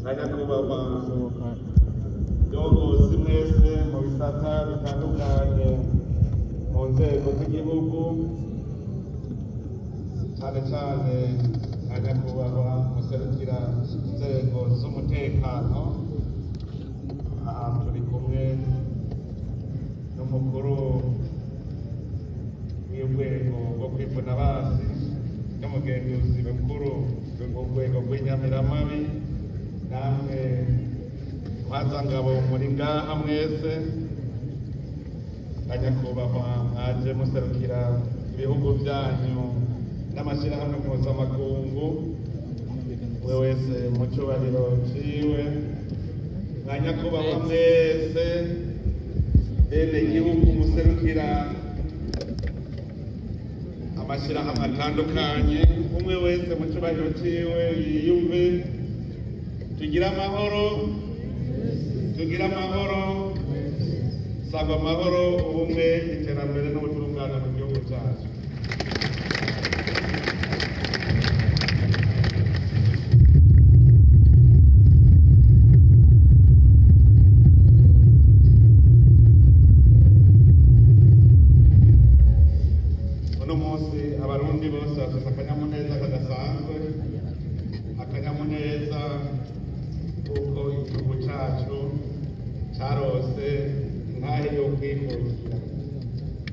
Banyakubahwa ndongozi mwese mu bisata bitandukanye, mu nzego z'igihugu, cyane cyane banyakubahwa muserukira inzego z'umutekano, aha turi kumwe n'umukuru w'urwego rwo kwivuna abansi n'umugenzuzi mukuru w'urwego rw'inyamiramabi, namwe ntwazangabo muri ngaha mwese, banyakubahwa mwaje muserukira ibihugu byanyu n'amashyirahamwe mpuzamakungu, we wese mu cyubahiro ciwe, banyakubahwa mwese bene gihugu muserukira amashyirahamwe atandukanye, umwe wese mu cyubahiro ciwe yiyumve. Tugire amahoro, tugire amahoro, saba amahoro, ubumwe, iterambere n'ubutungane mu gihugu cyacu. Uno munsi Abarundi bose bafise akanyamuneza kadasanzwe, akanyamuneza kuko igihugu cacu carose intahe yo kwikukira,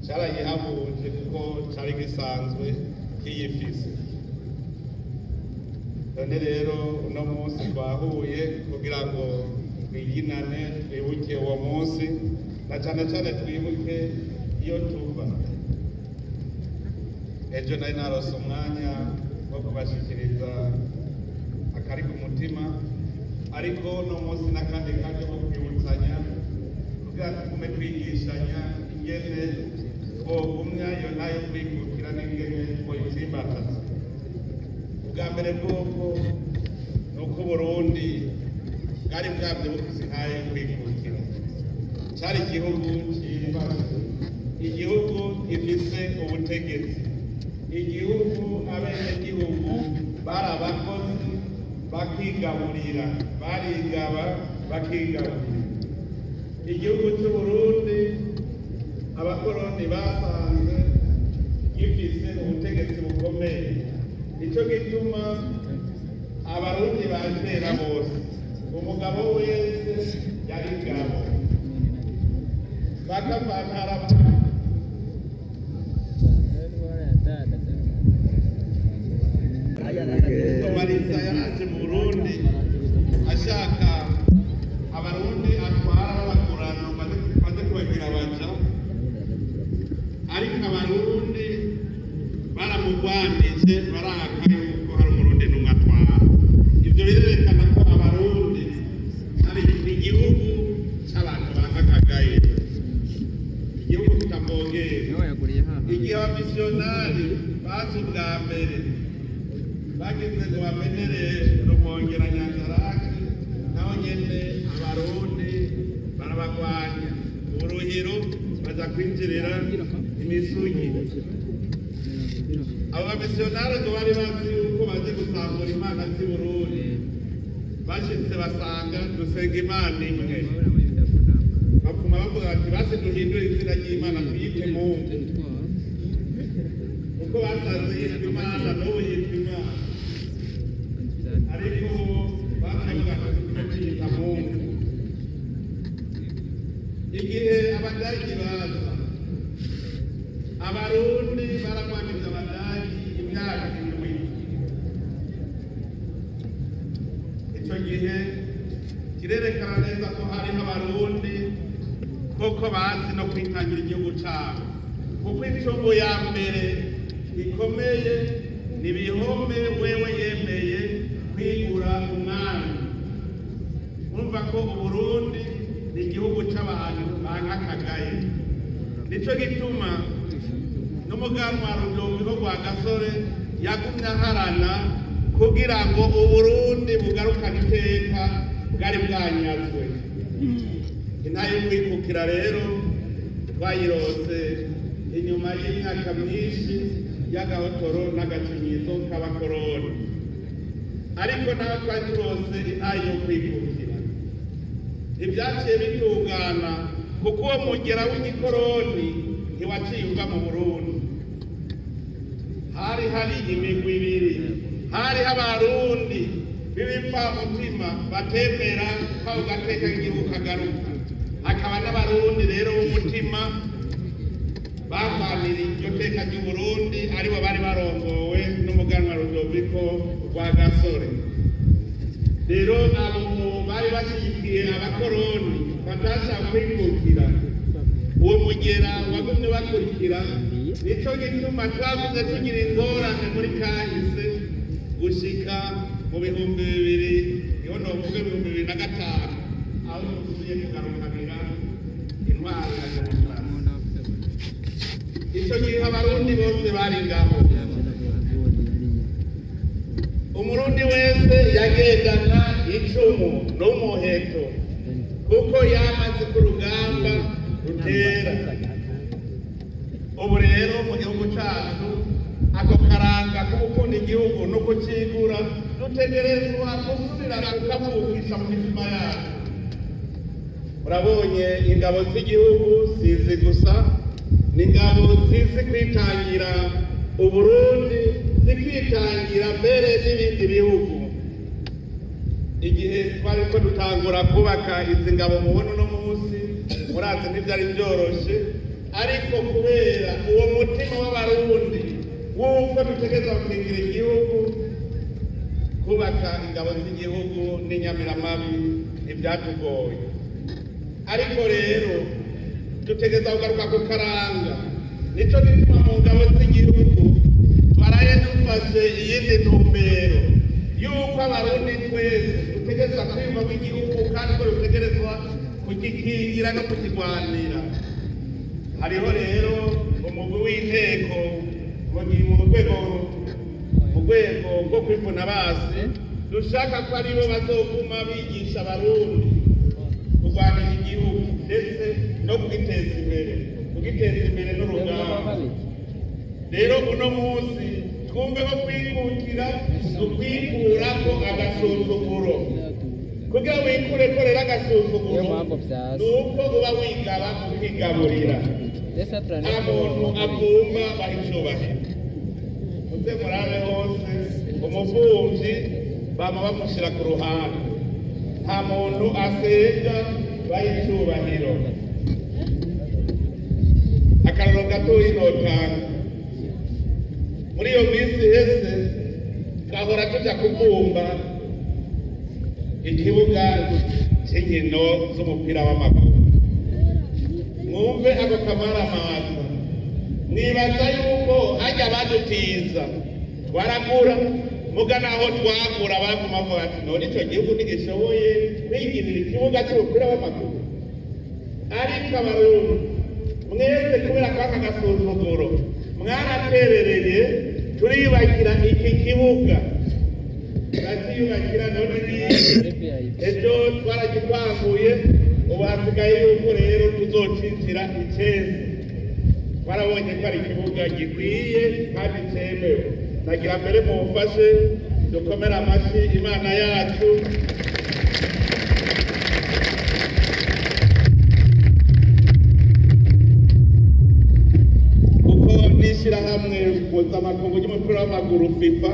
carayihabuje kuko cari gisanzwe kiyifise. None rero uno munsi twahuye kugira ngo twiyinane, twibuke uwo munsi, na cane cane twibuke iyo tuva. Ejo nari narose umwanya wo kubashikiriza akari ku mutima, ariko uno munsi n'akandi kanya ko kwibutsanya kugira tugume twigishanya ingene twogumya iyo ntayo kwikukira n'ingene twoyitsimbataza. Ubwa mbere bwoko ni uko Uburundi bwari bwabyo bufise intahe yo kwikukira. Cari igihugu cifashe, igihugu gifise ubutegetsi, igihugu abenegihugu bari abakozi bakigaburira, barigaba bakigaburira. Igihugu c'Uburundi abakoroni basanze gifise ubutegetsi bukomeye. Nico gituma Abarundi ba kera bose, umugabo wese yari ingabo, bakavantara. Kamariza yaraje mu Burundi ashaka Abarundi atwara b'abakurano baze kubagira abaja, ariko Abarundi baramugwanije, baraka yuko hari Umurundi n'umwe atwara. Ivyo birerekana ko Abarundi ari igihugu c'abantu bankakagaye, igihugu kitavogera. Igihe abamisiyonari baza ubwa mbere, bagize ngo bamenere Rumonge na Nyanzarake, naho nyene Abarundi barabagwanya uruhiro, baja kwinjirira imisugi. Abo bamisiyonari ngo bari bazi yuko baje gusambura imana z'i Burundi, bashitse basanga dusenga Imana imwe, bapfuma bavuga bati: "Basi duhindure izina ry'Imana, tuyite Mungu," kuko basanze yitwa Imana, n'ubu yitwa Imana, ariko ubu bakavuga tuyita Mungu. Igihe Abadagi baza, Abarundi baragwanije Abadagi imyaka 7. Ico gihe kirerekana neza ko hariho Abarundi koko bazi no kwitangira igihugu cabo, kuko incungu ya mbere ikomeye ni Bihome, wewe yemeye kwigura umwami. Urumva ko Uburundi ni igihugu c'abantu bankakagaye. Nico gituma n'umuganwa Rudoviko rwa Gasore yagumye aharana kugira ngo Uburundi bugarukane iteka bwari bwanyazwe. Intahe yo kwikukira rero twayirose inyuma y'imyaka myinshi y'agahotoro n'agacinyizo k'abakoroni. Ariko nawe twari turose intayi yo kwikukira, ntibyaciye bitungana, kuko uwo mugera w'igikoroni ntiwaciye uva mu Burundi. Hari hari imigwi ibiri: hariho Abarundi b'ibipfamutima batemera ko ako gateka k'igihugu kagaruka, hakaba n'Abarundi rero b'umutima barwanira iryo teka ry'Uburundi, aribo bari barongowe n'umuganwa Rudoviko Rwagasore. Rero abo bari bashyigikiye abakoroni batashaka kwikukira, uwo mugera wagumye bakurikira. Nico gituma twavuze tugira ingorane muri kahise gushika mu 2000, niho novuga 2005, aho dusubiye kugarukanira intwaro ya demokarasi. Ico gihe Abarundi bose bari ngaho. Umurundi wese yagendana icumu n'umuheto, kuko yamaze ku rugamba rutera. Ubu rero mu gihugu cacu, ako karanga ko gukunda igihugu no kucigura dutegerezwa gusubira kukavukisha mu mitima yacu. Murabonye ingabo z'igihugu sizi gusa, ni ingabo zizi kwitangira Uburundi, zikitangira mbere n'ibindi bihugu. Igihe twari ko dutangura kubaka izi ngabo mubona uno munsi, murazi ntibyari byoroshe, ariko kubera uwo mutima w'Abarundi w'uko dutegerezwa gukingira igihugu, kubaka ingabo z'igihugu n'inyamiramabi ntibyatugoye. Ariko rero dutegereza kugaruka ku karanga. Nico gituma mu ngabo z'igihugu twaraye dufashe iyindi ntumbero yuko Abarundi twese dutegerezwa kwiyumvamo igihugu, kandi ko dutegerezwa kugikingira no kukigwanira. Hariho rero umugwi w'inteko mu rwego rwo kwivuna basi, dushaka ko aribo bazoguma bigisha Abarundi kurwanira igihugu, ndetse no kugiteza imbere, kugiteza imbere n'urugamba. Rero uno munsi twumve ko kwikukira ukwikurako agasuzuguro. Kugira wikureko rero agasuzuguro, Niyo mpamvu vyaza. ni uko uba wigaba, ukigaburira. Nta muntu avumba baha icubahiro. Muze murabe hose, umuvumvyi bama bamushyira ku ruhande. Nta muntu asenga baha icubahiro. Akararo gatoyi notanga: muri iyo minsi iheze twahora tuja kuvumba ikibuga cy'inkino z'umupira w'amaguru. Mwumve ako kamaramaza. Nibaza yuko hajya badutiza twaragura, muga naho twagura baguma bavuga bati: "None ico gihugu ntigishoboye kwigirira ikibuga cy'umupira w'amaguru?" Ariko Abarundi mwese, kubera kwaka agasuzuguro, mwaraterereye turiyubakira iki kibuga, turakiyubakira. None ni ejo twaragikwaguye. Ubu hasigaye yuko rero tuzocinjira icese. Twarabonye ko ari ikibuga gikwiye kandi cyemewe. Nagira mbere mumufashe dukomere amashyi Imana yacu, kuko n'ishyirahamwe mpuzamakungu ry'umupira w'amaguru FIFA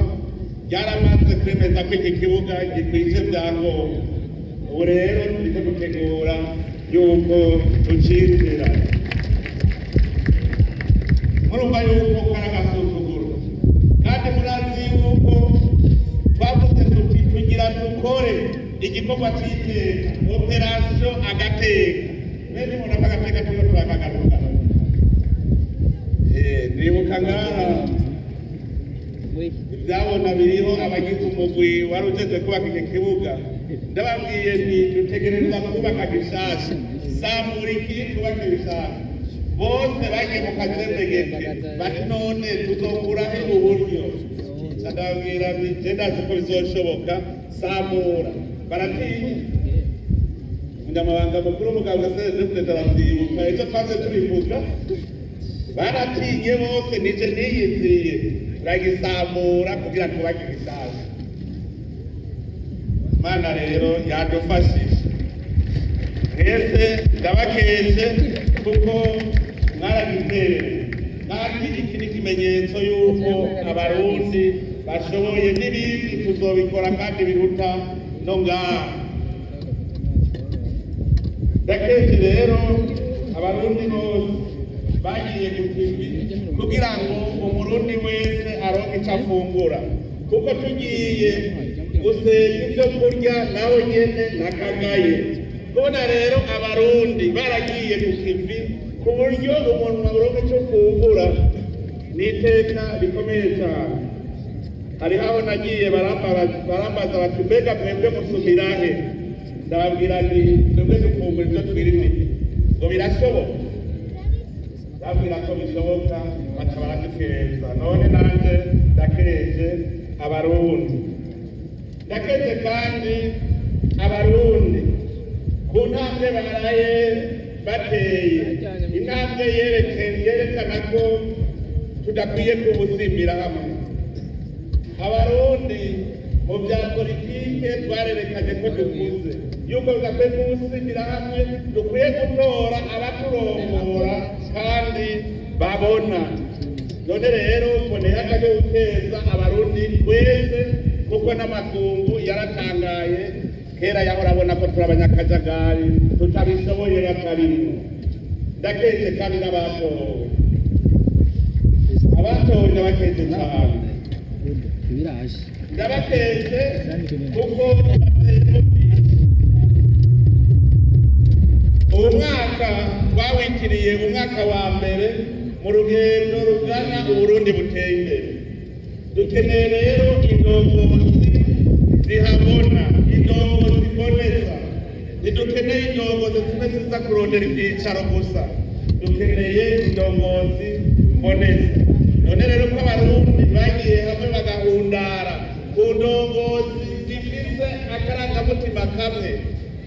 ryaramaze kwemeza ko iki kibuga gikwije ibyangombwa. Ubu rero turiko dutegura yuko tucinjira. Murumva yuko kari agasuzuguro, kandi murazi yuko twavuze tuti tugira dukore igikorwa c'iteka, opération agateka. Mwene mubona ko agateka turiko turakagaruka. Nibuka ngaha ibyabona biriho abagize umugwi wari ujejwe kubaka iki kibuga. Ndababwiye nti: "Dutegerezwa kubaka gishasha, samura iki, twubake bishasha." Bose bagiye mu kazembegete, bati: "None tuzokura he uburyo?" Ndababwira nti: "Je ndazi ko bizoshoboka, samura." Baratinya. Umunyamabanga mukuru w'umugambwe CNDD aravyibuka, ejo twaje tubivuga. Baratinye bose, nije niyiziye, turagisamura kugira twubake gishasha. Imana rero yadufashije. Mwese ndabakeje kuko mwaragitereye, kandi iki ni ikimenyetso y'uko Abarundi bashoboye. N'ibindi tuzobikora kandi biruta no ngaha. Ndakeje rero Abarundi bose bagiye ku kivi kugira ngo Umurundi wese aronke icyo afungura, kuko tugiye gusenga ibyo kurya nawe nyene nakagaye. Kubona rero Abarundi baragiye ku kivi ku buryo umuntu aronka icyo afungura ni iteka rikomeye cyane. Hariho aho nagiye, barambaza bati: "Mbega mwebwe musumira he?" Ndababwira nti: "Twebwe dufungura ibyo twirimiye." Ngo: "Birashoboka?" Babwira ko bishoboka, baca baradukeza. None nanje ndakeje Abarundi. Ndakeje kandi Abarundi ku ntambwe baraye bateye, intambwe yerekana ko tudakwiye kubusimbira hamwe. Abarundi mu bya politike twarerekanye ko dukuze, yuko tudakwiye kubusimbira hamwe, dukwiye gutora abaturongora kandi babona. None rero mboneye akaryo guteza Abarundi twese, kuko n'amakungu yaratangaye. Kera yahora abona ko turi abanyakajagari tutabishoboye, batarimwo. Ndakeje kandi n'abatowe. Abatowe ndabakeje cyane. Ibiraje. Ndabakeje kuko bateye. Uwo mwaka twawitiriye umwaka wa mbere mu rugendo rugana Uburundi buteye imbere. Dukeneye rero indongozi zihabona, indongozi mboneza. Ntidukeneye indongozi zimwe ziza kurondera ibyicaro gusa, dukeneye indongozi mboneza. None rero ko Abarundi bagiye hamwe bagahundara ku ndongozi zifise akarangamutima kamwe,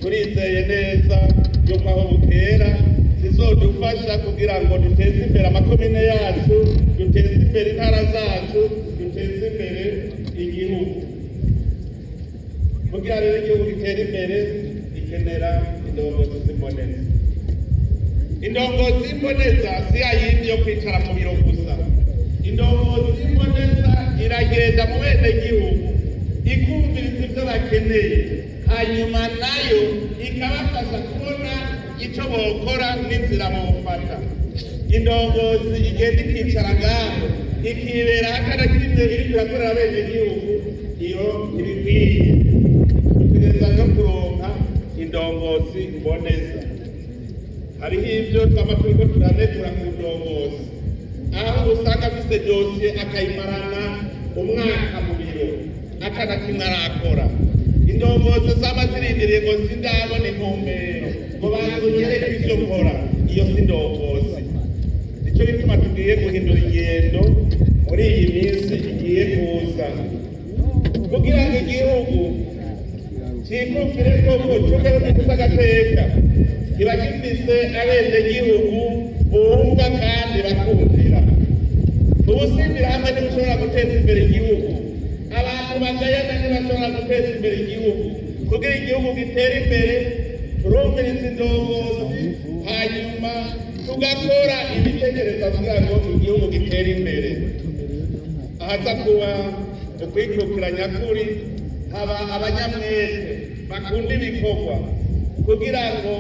turizeye neza yuko aho bukera zizodufasha kugira ngo duteze imbere amakomine yacu, duteze imbere intara zacu, duteze imbere igihugu. Kugira rero igihugu gitere imbere, gikenera indongozi z'imboneza. Indongozi y'imboneza si ya yindi yo kwicara mu biro gusa. Indongozi y'imboneza iragenda mu bene gihugu, ikumviriza ibyo bakeneye, hanyuma nayo ikabafasha kubona icyo bokora n'inzira bofata. Indongozi igenda ikicara ngaho, ikibera akana kimwe iriko irakorera bene gihugu, iyo ntibikwiye. Dutegereza no kuronka indongozi mboneza. Hariho ibyo twama turiko turanegura ku ndongozi, aho usanga afise dosiye akayimarana umwaka mu biro atana kimwe arakora. Indongozi zaba zirindiriye ngo sindabona intumbero, ngo banzunyereke ivyo nkora, iyo si indongozi. Nico gituma tugiye guhindura ingendo muri iyi minsi igiye kuza, kugira ngo igihugu cikukire koko, cuke gifise agateka, kiba gifise abenegihugu bumva kandi bakumvira. Ubusimbira hamwe ntibushobora guteza imbere igihugu. Abantu bagayana ntibashobora guteza imbere igihugu. Kugira igihugu gitere imbere, turumviriza indongozi, hanyuma tugakora ibitekereza kugira ngo igihugu gitere imbere. Ahaza kuba ukwikukira nyakuri, haba abanyamwete bakunda ibikorwa kugira ngo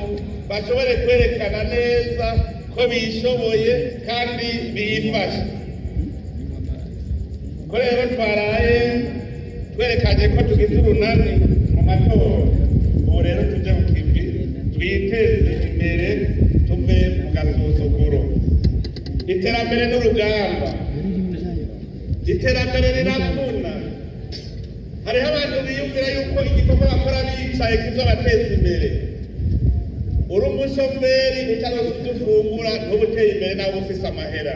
bashobore kwerekana neza ko bishoboye kandi bifashe. Ko rero twaraye twerekanye ko tugize urunani mu matora, ubu rero tuje mu kivi, twiteze imbere, tuve mu gasuzuguro. Iterambere n'urugamba, iterambere riravuna. Hariho abantu biyumvira yuko igikorwa bakora bicaye kizobateza imbere. Uri umushoferi utaronse ivyo ufungura, ntuba uteye imbere nawe ufise amahera.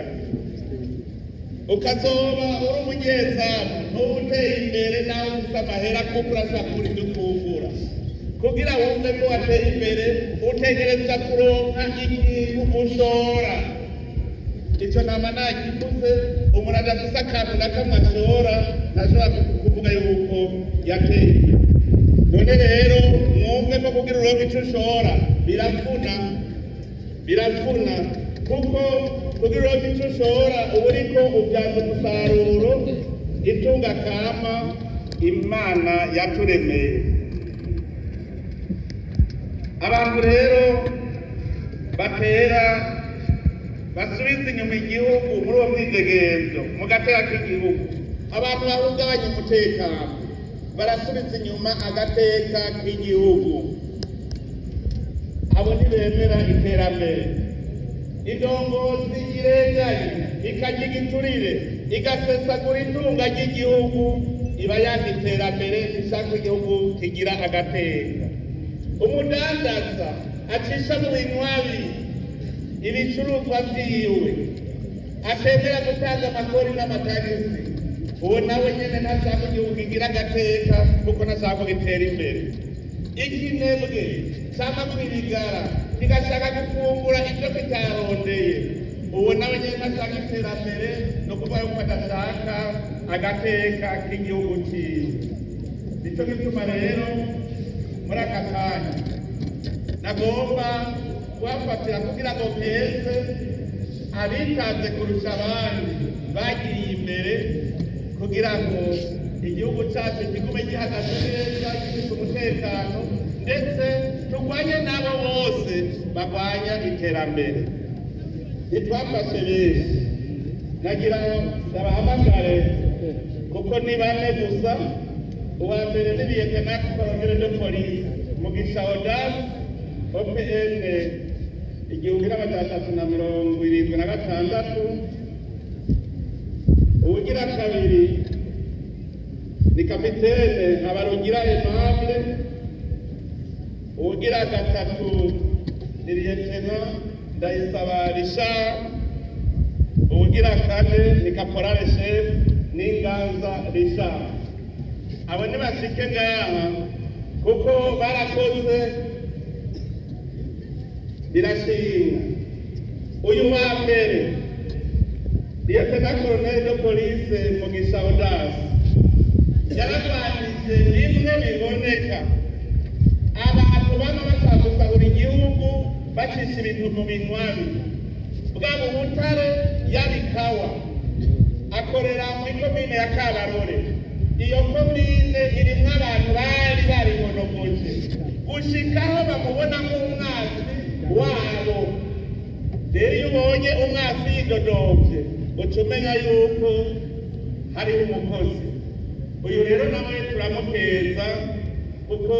Ukazoba uri umunyezamu, ntuba uteye imbere nawe ufise amahera, kuko urashobora kubura ivyo ufungura. Kugira wumve ko wateye imbere, utegereza kuronka ikintu ushora. Ico nama nakivuze: umuntu adafise akantu na kamwe ashora ntashobora kuvuga yuko yateye imbere. None rero mwumve ko kugira uronke ico ushora biravuna, biravuna, kuko kugira uronke ico ushora uba uriko ubyaza umusaruro itunga kama Imana yaturemeye. Abantu rero batera basubiza inyuma igihugu muri uwo mwidegemvyo mu gateka k'igihugu, abantu bahungabanya umutekano barasubiza inyuma agateka k'igihugu, abo ntibemera iterambere. Indongozi irenganye ikarya igiturire, igasesagura itunga ry'igihugu, iba yanga iterambere, ishaka igihugu kigira agateka. Umudandaza acisha mu binywabi ibicuruzwa vyiwe, atemera gutanga amakori n'amatagisi, uwo nawe nyene ntashaka igihugu kigira agateka, kuko ntashaka ko gitera imbere. Ikinebwe cama kwirigara kigashaka gufungura ivyo kitarondeye, uwo nawe nyene ntashaka iterambere, no kuvuga yuko adashaka agateka k'igihugu ciwe. Nico gituma rero muri aka kanya nagomba kuhafatira kugira ngo mpeze abitanze kurusha abandi bagiye imbere, kugira ngo igihugu cyacu kigume gihagaze neza, gifite umutekano, ndetse turwanye n'abo bose barwanya iterambere. Ntitwafashe benshi, nagira ndabahamagare kuko ni bane gusa. Uwa mbere ni Lieutenant Colonel de Police Mugisha Audace, OPN 1376. Uwugira kabiri ni kapitene Habarugira Aimable. Uwugira gatatu ni Lieutenant Ndayisaba Richard. Uwugira kane ni Caporal Chef Ninganza Richard. Abo ntibashike ngaha kuko barakoze birashimwa. Uyu wa mbere, Lieutenant Colonel de Police Mugisha Audace, yararwanije bimwe biboneka abantu bama bashaka gusahura igihugu bacisha ibintu mu binywabi, bwaba ubutare, yabikawa. Akorera muri komine ya Kabarore. Iyo komine irimwo abantu bari barimonogoje gushikaho bamubona nk'umwasi wabo. Rero iyo ubonye umwasi yidodomvye, uca umenya yuko hariho umukozi. Uyu rero nawe turamukeza, kuko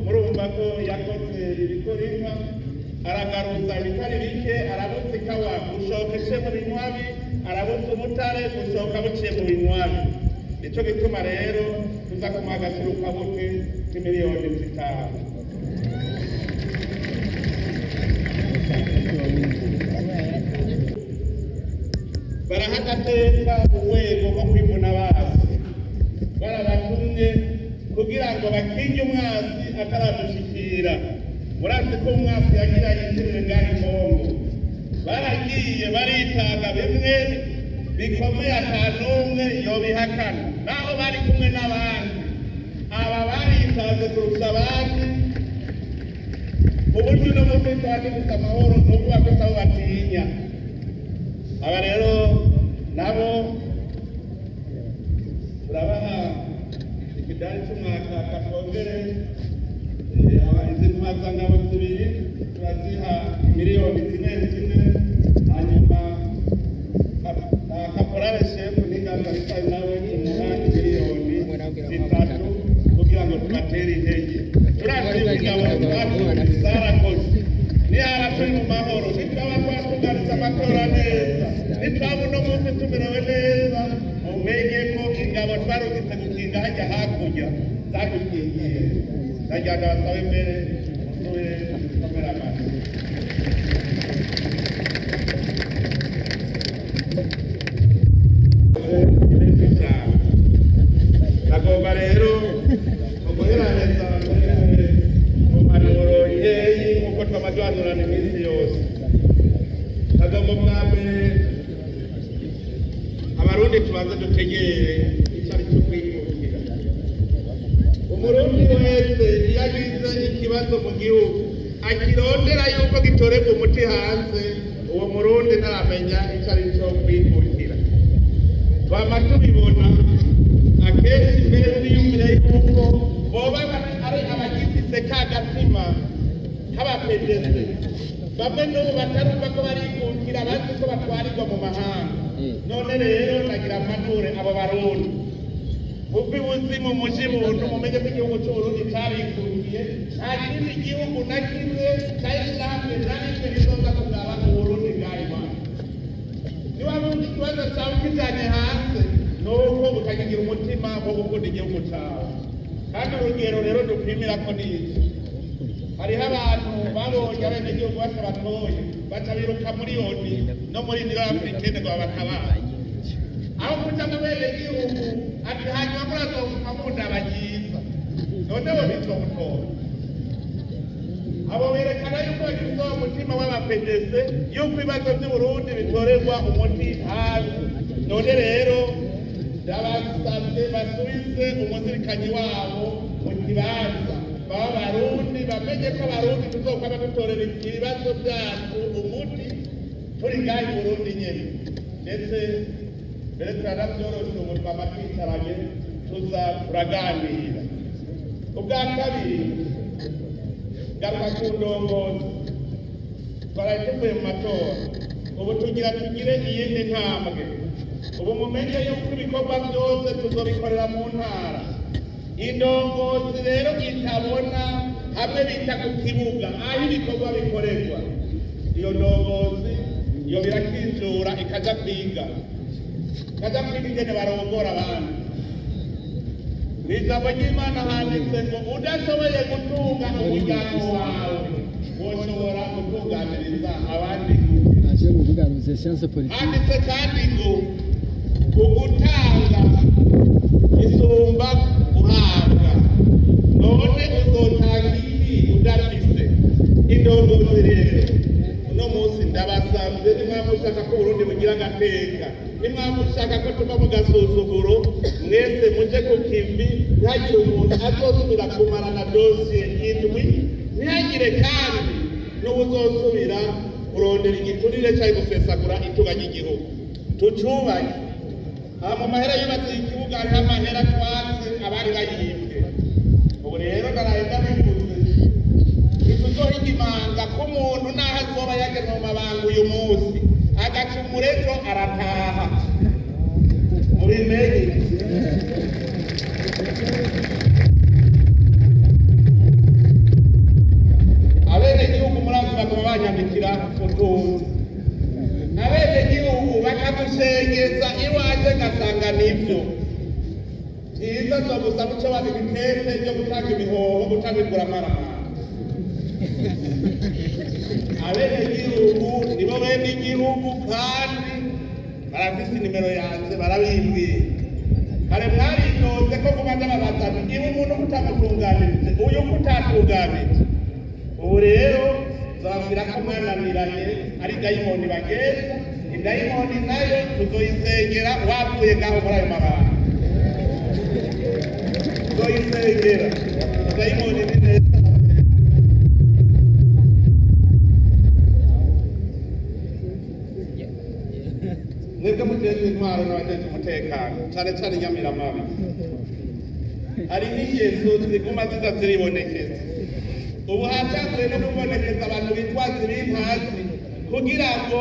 murumva ko yakoze ibikora inka, aragaruza ibitari bike, arabutsa ikawa gushoka ishe mu binywabi, arabutsa ubutare gushoka buciye mu binywabi. Nico gituma rero tuza kumuha agasirukabuke k'imiliyoni 5. Baraha agateka urwego rwo kwivuna basi, barabatumye kugira ngo bakinge umwasi ataradushikira. Murazi ko umwasi yagira yinjirire ngaha Kongo, baragiye baritanga bimwe bikomeye, ata n'umwe yobihakana, naho bari kumwe n'abandi. Aba baritanze kurusha abandi, uburyo uno munsi twari dufite amahoro ni ukuvuga ko abo batinya. Aba rero nabo turabaha ikidari cy'umwaka, twongere izi ntwazangabo zibiri turaziha miliyoni 4 4, hanyuma caporal chef Ninganza Richard nawe tumuha miliyoni 3 kugira ngo tubatere intege. Turazi ingabo zacu zarakoze. Nihara turi mu mahoro, nitwaba twatunganije amatora neza, nitwaba uno munsi tumerewe neza, mumenye ko ingabo twarungitse gukinga hajya hakurya zadukingiye. Ndagira ndabasabe mbere musubire gukomera amashyi. Ni benshi cyane. Nagomba rero mu guheraheza mu mpanuro nkeyi, nk'uko twama duhanurana iminsi yose. Nagomba bwa mbere Abarundi tubanze dutegere icyo ari cyo kwikukira. Umurundi wese ikibazo mu gihugu akirondera yuko gitorerwa umuti hanze, uwo Murundi ntaramenya ico ari co kwikukira. Twama tubibona akenshi, mbere twiyumvire yuko boba ari abagifise ka gatima k'abapedese, bamwe n'ubu batarumva ko barikukira, bazi ko batwarirwa mu mahanga. None rero nagira mpanure abo Barundi: muve ibuzimu muje ibuntu, mumenye ko igihugu c'Uburundi cabikukiye. Nta kindi gihugu na kimwe c'ishirahamwe na rimwe rizoza kugaba Uburundi bwa iwacu. Niba wumva ikibazo cawe kijanye hanze, nuko utakigira umutima wo gukunda igihugu cawe. Kandi urugero rero dupimirako ni iki: hariho abantu babonye abenegihugu basa batoye, baca biruka muri ONU no muri Union Africaine ngo babatabare, aho kuja mu benegihugu ati: "Hanyuma murazoguka mundaba ryiza." Noneho bizomutora abo berekana yuko bagize uwo mutima w'abapedese, yuko ibibazo by'Uburundi bitorerwa umuti hanze. None rero ndabasabye basubize umuzirikanyi wabo mu kibanza, baba Barundi, bamenye ko Abarundi tuzokwama dutorera ibibazo byacu umuti turi ngaha i Burundi nyene. Ndetse mbere turanavyoroshe, ubu twama twicaranye, tuza turaganira. Ubwa kabiri, garuka ku ndongozi. Twaraye tuvuye mu matora, ubu tugira tugire iyindi ntambwe. Ubu mumenye yuko ibikorwa byose tuzobikorera mu ntara. Indongozi rero itabona hamwe bita ku kibuga, aho ibikorwa bikorerwa, iyo ndongozi iyo birakinjura ikaja kwiga ingene barongora abandi. Mw'ijambo ry'Imana handitse ngo: "Udashoboye gutunga umuryango wawe, woshobora gutunganiriza abandi gute?" Aje kuvuga ngo science politique. Handitse kandi ngo: "Ugutanga isumba guhabwa." None uzotanga iki udafise? Indongozi rero, uno munsi ndabasabye: nimwaba mushaka ko Uburundi bugira agateka, nimwaba mushaka ko tuva mu gasuzuguro, mwese muje ku kivi. Ntihagire umuntu azosubira kumarana dosiye 7, ntihagire kandi n'uwuzosubira kurondera igiturire cyangwa gusesagura itunga ry'igihugu. Tucubake. Aha mu mahera yubatse ikibuga, hariho amahera twatse abari bayibwe. Ubu rero naraye ndabivuze: ntituzohiga imanga ko umuntu n'aho azoba yagenwe mu mabanga uyu munsi, agacumura ejo arataha. Mubimenye. Abenegihugu murazi baguma banyandikira utuntu, abenegihugu bakadushengeza iwaje, ngasanga nivyo vyiza. Nzogusaba uco wandika ikete ryo gutanga imihoho, gutanga amaramara. Abenegihugu nibo bene igihugu, kandi barafise inimero yanje, barabimbwiye. Kare mwaritoze ko kuba ndababaza nti: "Iba umuntu kutamutunganirije, uyu kutatunganije." Ubu rero nzababwira ko mwananiranye, ari dayimoni bagenda. Idayimoni nayo tuzoyisengera. Wavuye ngaho muri ayo mabanga, tuzoyisengera. Dayimoni ni neza. Mwebwe mujejwe intwaro n'abajejwe umutekano, cane cane inyamiramabi, hari n'ingeso ziguma ziza ziribonekeza. Ubu hatanguye no kubonekeza abantu bitwaza ibintazi kugira ngo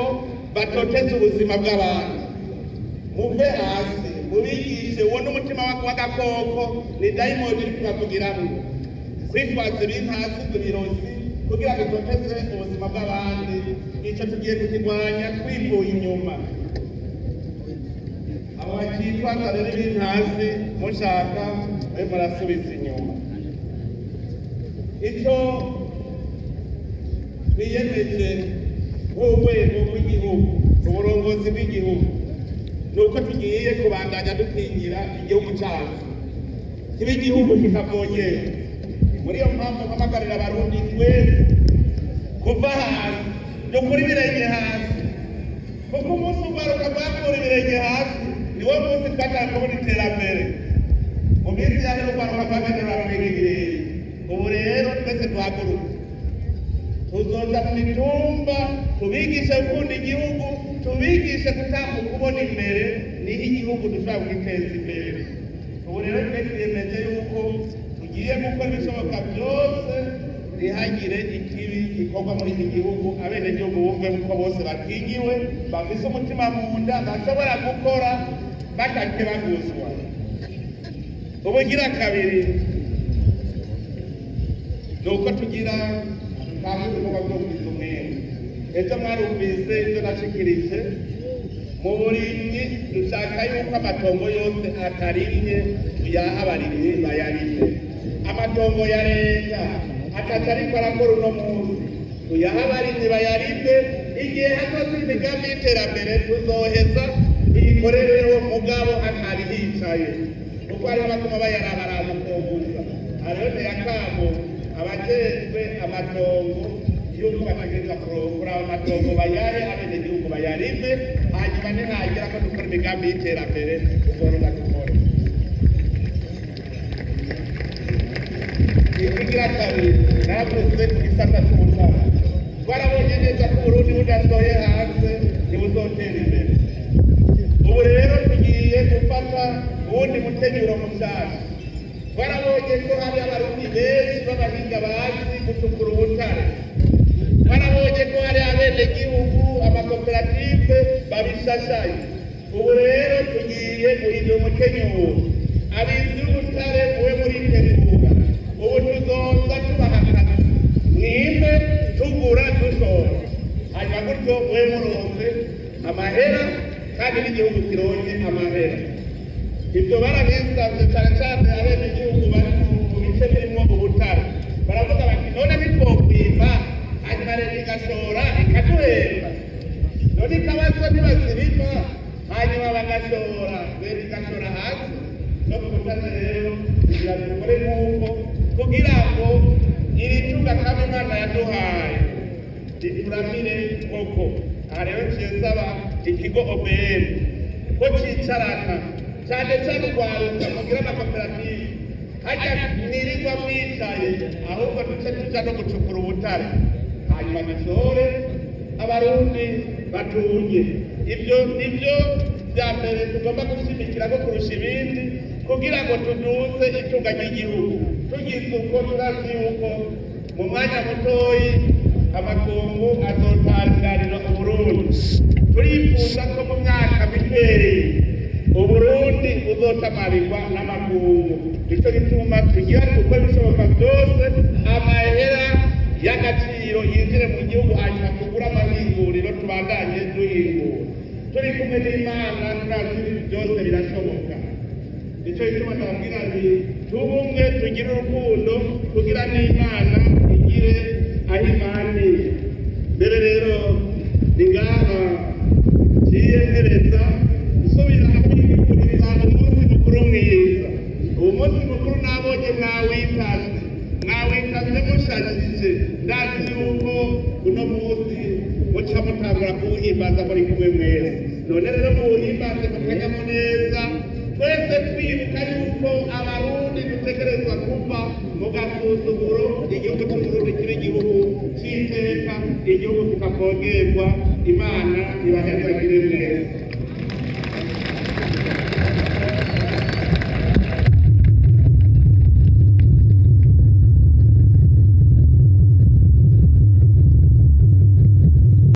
batoteze ubuzima bw'abantu. Muve hasi mubigishe. Uwo n'umutima w'agakoko, ni dayimoni iri kubavugiramwo, kwitwaza ibintazi, ibirozi, kugira ngo itoteze ubuzima bw'abandi. Ico tugiye kukirwanya twivuye inyuma. Abo bakitwaza rero ibintazi, mushaka mube murasubiza inyuma. Icyo twiyemeje nk'urwego rw'igihugu, uburongozi bw'igihugu, ni uko tugiye kubandanya dukingira igihugu cyacu, kiba igihugu kitavogera. Muri iyo mpamvu mpamagarira Abarundi twese kuva hasi, dukura ibirenge hasi, kuko umunsi urwaruka rwakura ibirenge hasi niwo munsi twashaka kubona iterambere. Mu minsi yahera urwaruka rwagenda rurakwega ibirenge. Ubu rero twese duhaguruke, tuzoja mu mitumba tubigishe gukunda igihugu, tubigishe gutambuka ubona imbere, niho igihugu dushobora kugiteza imbere. Ubu rero twe twiyemeje yuko tugiye gukora ibishoboka byose ntihagire ikibi gikorwa muri iki gihugu, abenegihugu bumve ko bose bakingiwe, bafise umutima mu nda, bashobora gukora batakebaguzwa. Ubugira kabiri ni uko tugira ntabwo ibikorwa byo kugwiza umwimbu. Ejo mwarumvise ibyo nashikirije mu burimyi. Dushaka yuko amatongo yose atarimye tuyaha abarimyi bayarime. Amatongo ya leta ataca ariko arakora uno munsi, tuyaha abarimyi bayarime. Igihe hazoza imigambi y'iterambere, tuzoheza tuyikorereho, mugabo atari hicaye, kuko hariho abatuma bayarabaraba ukogusa. Hariho nteyakamo abajejwe amatongo yuko bategerezwa kuraba amatongo, bayahe abenegihugu bayarime, hanyuma nihagira ko dukora imigambi y'iterambere, tuzoheza dukore. Ikigira kabiri, naravuze ku gisata c'ubutare. Twarabonye neza ko Uburundi budasoye hanze ntibuzotera imbere. Ubu rero tugiye gufata uwundi mukenyuro mushasha. Twarabonye ko hari Abarundi benshi b'abahinga bazi gucukura ubutare. Twarabonye ko hari abenegihugu, amakoperative babishashaye. Ubu rero tugiye guhindura umukenyuro. Abizi b'ubutare, mube muritegura, ubu tuzoza tubaha akazi, mwimbe, tugura, dushora, hanyuma gutyo mube muronse amahera kandi n'igihugu kironke amahera. Ibyo barabisabye cyane cyane abenegihugu bari mu bice birimo ubutare. Baravuga bati: "None ntitwokwimba, hanyuma leta igashora ikaduhemba? None ikabazo ntibazirima, hanyuma bagashora, leta igashora hanze?" No ku butare rero kugira dukore nk'uko, kugira ngo iri tunga kama Imana yaduhaye rituramire koko. Aha rero nciye nsaba ikigo OBM ko cicarana cyane cyane urwaruka, mugira amakoperative. Hajya mwirirwa mwicaye, ahubwo duce tuja no gucukura ubutare, hanyuma dushore, Abarundi batunge. Ibyo nibyo bya mbere tugomba gushimikira ko kurusha ibindi, kugira ngo tuduze itunga ry'igihugu. Tugize uko, turazi yuko mu mwanya mutoyi amakungu azotangarira Uburundi. Turifuza ko mu myaka mikeyi Uburundi buzotamarirwa n'amakungu. Nicyo gituma tugira dukora ibishoboka byose amahera y'agaciro yinjire mu gihugu, hanyuma tugure amahinguriro, tubandanye duhingura. Turi kumwe n'Imana, turazi ibintu byose birashoboka. Nicyo gituma ndababwira nti: tubumwe, tugire urukundo, kugira n'Imana igire aho imaniye. Mbere rero ni ngaha ngiye mpereza, nsubira kwifuriza umunsi mukuru mwiza. Uwo munsi mukuru nabonye mwawitavye, mwawitavye mushajije. Ndazi yuko uno munsi muca mutangura kuwuhimbaza muri kumwe mwese. None rero muwuhimbaze mu kanyamuneza, twese twibuka yuko Abarundi dutegerezwa kuva mu gasuzuguro, igihugu c'Uburundi kiba igihugu c'iteka, igihugu kitavogerwa. Imana ibahezagire mwese.